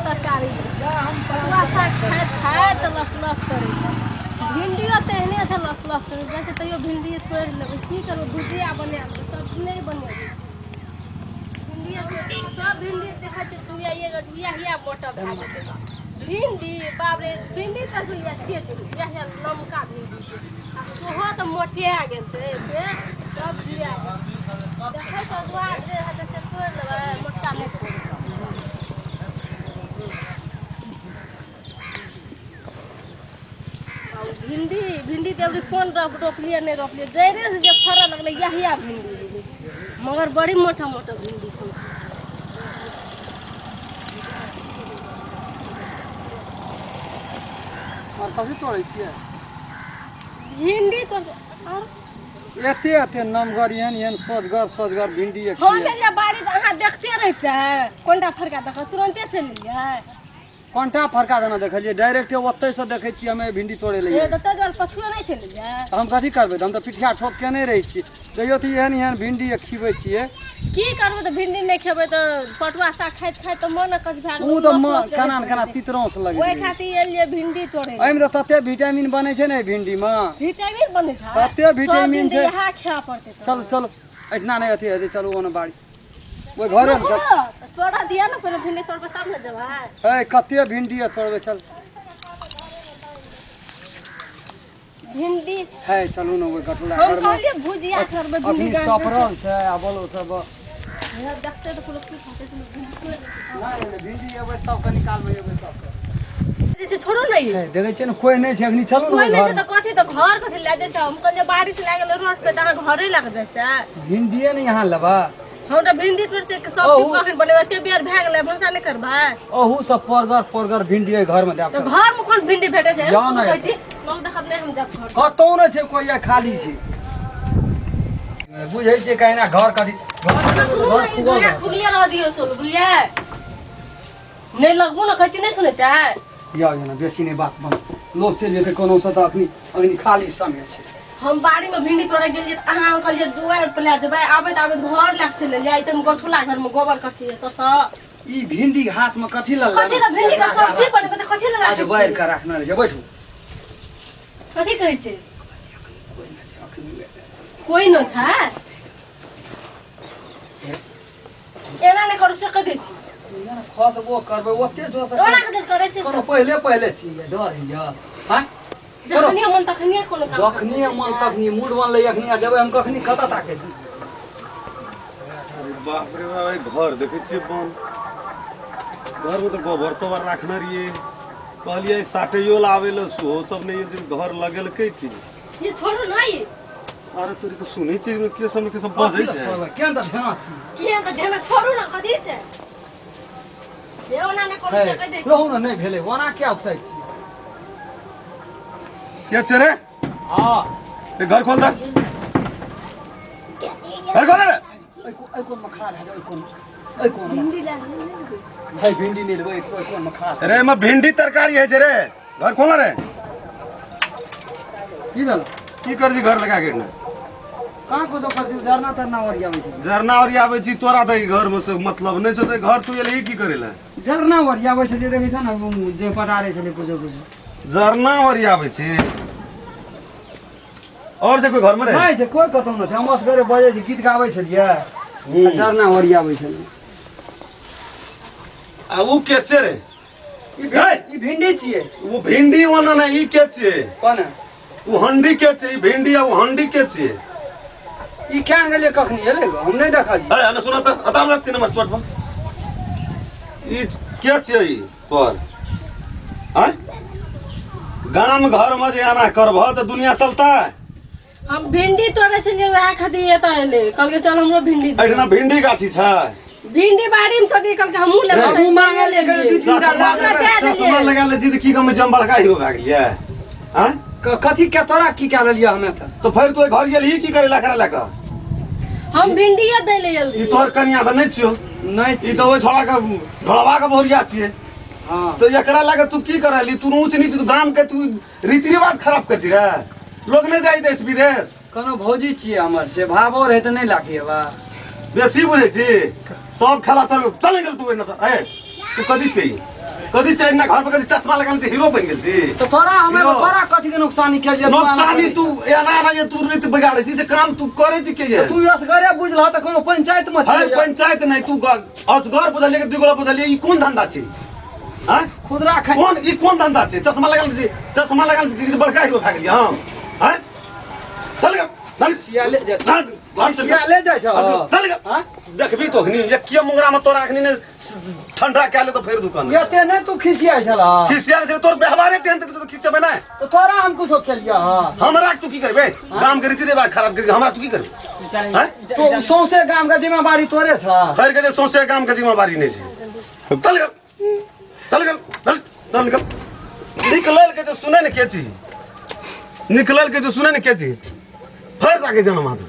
तरकारी पटुआ साग खाइत खाइत लस लस करै छै। भिंडियो तेहने छै, लस लस करै छै। तैयो भिंडी तोड़ि लेबै, की करबै? भुजिया बना लेबै, सब्जी नहि बनेबै। भिंडिये सब भिंडी देखै छियै जुआइए गेल, इएह इएह मोटा भए जेतै भिंडी। बाप रे, भिंडी तऽ जुइया के इएह इएह लमका भिंडी छै आ सेहो तऽ मोटिया गेल छै से सब जुआ गेल। देखै तऽ दुआर जे हेतै से तोड़ि लेबै, मोटका नहि तोड़बै। भिंडी भिंडी देवरी कोन रोपलियै नहि रोपलियै, जड़े से जे फड़ऽ लगलै इएह इएह भिंडी भेलै, मगर बड़ी मोटा मोटा भिंडी सब छै। आओर कथी तोड़ै छियै? भिंडी तो आर एते एते नमगर, एहन एहन सोझगर सोझगर भिंडी एक। हम एलियै बाड़ी तऽ अहाँ देखते रहै छै, कोनटा फड़का देखऽ तुरन्ते चलि एलियै। कोनटा फरका देना देखलियै? डायरेक्ट ओतहि से देखै छियै हमे भिंडी तोड़ै हे लए। तऽ ताहि दुआरे पछुओ नहि चलि एलियै। हम कथी करबै? तऽ हम तऽ पिठिया ठोक के नहि रहै छियै। देखियौ तऽ एहन एहन भिंडी खिबै छियै। की करबै तऽ, भिंडी नहि खेबै तऽ पटुआ साग खाइत खाइत तऽ मन अकछ भए गेल। ओ तऽ लस म लस केना रहै ने केना छै। तितरौस लगैत ओहि रहै छै। खातिर एलियै भिंडी तोड़ै लए। एहिमे तऽ तते विटामिन बनै छै ने भिंडीमे। विटामिन बनै छै। तते सब विटामिन दिन तऽ छै। इएह खाय पड़तै तऽ। चलू चलू, एहिठिना नहि अथी हेतै, चलू ओने बाड़ी, ओहि घरेमे चल। तोड़ा दिअ ने पहिने, भिंडी तोड़बै तब ने जेबै। है, कते भिंडी है तोड़बै, चल। भिंडी है, चलू ने ओहि गटुला हम घरमे। कहलियै भुजिया करबै भिंडी। अखनी सपरल छै आ बोलो सब। देखते तऽ कोनो की खतै, कोनो भिंडी तोड़ि लेतै। नहि नहि, भिंडी एबै सबके निकालबै, एबै सबके। जे छै छोड़ू ने ई। है, देखै छियै ने, कोइ नहि छै अखनी, चलू ने कोइ ओहि नहि छै। घरमे। तऽ कथी तऽ घर कथी लए जाइ छै? हम कहलियै बारिश लागल रोड पे तऽ अहाँ घरे लए कऽ जाइ छै। भिंडिए ने यहाँ लेबै। हम तऽ भिंडी तोड़ते सब अहू। कखन बनेबै? एते बेर भए गेलै, भनसा नहि करबै? अहू सब परगर परगर भिंडी ओहि घरमे देब। तऽ घरमे कोन भिंडी भेटै छै? जाउ ने। कहै छी लोक देखत नहि, हम जायब घर। कतहु नहि छै कोइ, आइ खाली छै। बुझै छियै कहिना घर कथी घर सुनू घर ने, ई खुगल दुनिया रहत। खुगले रह दियौ सोनू, बुझलियै? नहि लगबू ने, कहै छी नहि सुनै छै। यौ यौ ने बेसी नहि बात बन, लोक चलि जेतै कोनो से तऽ अखनी अखनी खाली समय छै। हम बाड़ीमे भिंडी तोड़ै गेलियै तऽ अहाँ कहलियै दुआरि पर लए जेबै, आबैत आबैत घर लए कऽ चलि एलियै। तऽ गठुला घरमे गोबर करছি एतऽसँ। ई भिंडी हाथमे कथी लऽ कथी तऽ भिंडी के सब्जी बनेबै तऽ कथी लए आज राखै बारि छियै? कऽ राखने रहै छै, बैठू। कथी कहै छै? कोइ नहि छै अखनी। कोइ नहि छै, एना नहि करू से कहि दै छी। खसबो करबै ओते जोर से। ओना कथी करै छै? कोनो पहिले पहिले छियै, डर होइया हँ करो। जखनिए मन तखनिए कोनो काम जखनिए मन तखनी मूड बनलै, अखनी आ जेबै हम कखनी कतऽ ताकै छी। अरे बाप रे बाप, ई घर देखै छियै बन, घरमे तऽ गोबर तोबर राखने रहियै, कहलियै साटैयो लए आबै लए सेहो सब नहि जे घर लगेलकै की। ये छोड़ू ने ई। अरे तोरी के सुनै छियै के सब ने के सब बजै छै। केहन तऽ ध्यान छी। किए तऽ ध्यान छोड़ू ने, कथी छै ये? ओना नहि करू से कहि दै छी। रहू ने, नहि भेलै, ओना किया उठै छी? के छै रे? हँ। ए, घर खोल दे, घर खोल रे। एहि कोनमे खड़ा भए जाउ, एहि कोन, एहि कोनमे। है, भिंडी नहि लेबै, एहि कोनमे खड़ा। अरे एहिमे भिंडी तरकारी होइ छै रे? घर खोल रे। की भेल? की करै छी घर लगा के ने? कहाँ कुछो कर, जरना तरना ओरियाबै छै। जरना ओरियाबै छी? तोरा तऽ ई घरमे से मतलब नहि छौ तऽ घर तू एलही की करै लए? जरना ओरियाबै छलियै, देखै छ ने जे पटारे छलै कुछो कुछो। जरना ओरियाबै छी? और छै कोइ घरमे रे? नहि छै कोइ, कतहु नहि छै। हम असगरे बजै छी, गीत गाबै छलियै आ जरना ओरियाबै छलियै। आ उ के छै रे? ई भिंडी छियै। ओ भिंडी ओना नहि, ई के छियै? कोन? ओ हंडी के छै? ई भिंडी आ ओ हंडी के छियै? ई केहन गेलियै, कखनी एलै गो, हम नहि देखलियै। अरे अरे, सुन तऽ, अताम 3 नंबर चोट पर ई के छियै ई तोहर? आँय, गाम घरमे जे एना करबह तऽ दुनिया चलतै? हम भिंडी तोड़ै छलियै, वएह खातिर एतऽ एलै, कहलकै चल हमरो भिंडी दे। एहिठिना भिंडी गाछी छै? भिंडी बाड़ी में तोड़ियै, कहलकै हमहूँ लेबै। हमहूँ मांगलियै, कहलियै दू तीन टा चश्मा लऽ लेबै। दए देलियै। चश्मा लगा लै छी तऽ की कमै छी, हम बड़का हीरो भए गेलियै? आँय? कथी के तोरा की कए लेलियै हमे तऽ? तऽ फेर तू घर गेलही की करै लए एकरा लए कऽ? हम भिंडिये दै ले एल। ई तोहर कनिया तऽ नहि छियौ। नहि ई छी। तऽ ओहि छोड़ा के ढोलवा के बहुरिया छियै। हँ। तऽ एकरा लए कऽ तू की करली? तू ऊँच नीच, तू गाम के तू रीति रिवाज खराब कर छी रे, लोग नहि जाइ देश विदेश। कोनो भौजी छियै हमर से भावो रहै तऽ नहि लाखिए बा। बेसी बुझै छी सब खेला तोर, चल गेल तू एने से। ए, तू कथी छी? कथी चारि ना घर पर कथी चश्मा लगल छी हीरो बनि गेल छी। तऽ तोरा हम एगो हीरो। तोरा कथी के नुकसानी केलियै तू एना नुकसानी करै तू एना एना जे तू रीत बिगाड़ै छी से काम तू करै छी के छह? ये तू असगरे बुझलह तऽ कोनो पंचायत मे है चलि जा। पंचायत नहीं तू असगर बुझलियै कि दुई गोला बुझलियै ई कोन धंधा छी आँय खुदरा खाइ कोन ई कोन धंधा छै चश्मा लगल छी चश्मा लगल छी कि बड़का हीरो भए गेलियै हम आँय चल गे चल सियाले जाइ चल, घर से सियाले जाइ छह चल गे आँय? देखबी तो अखनी एकिया मुंगरा में तोरा अखनी ने ठंडा कए ले तो फेर दुकान एते नहि तू खिसियाइ छलह खिसियाल छै तोर व्यवहारे तेहन तऽ खिचेबै नहि तऽ तोरा हम कुछो केलियह हमरा तू की करबे गाम के रीति रिवाज खराब करी हमरा तू की करबे हैं तो सौंसे गाम के जिम्मेवारी तोरे छ भरि के जे सौंसे गाम के जिम्मेवारी नहि छै चल गेल चल गेल चल चल निकल निकलल के जो सुने ने के चीज निकलल के जो सुने ने के चीज फेर ताके जाना माधु।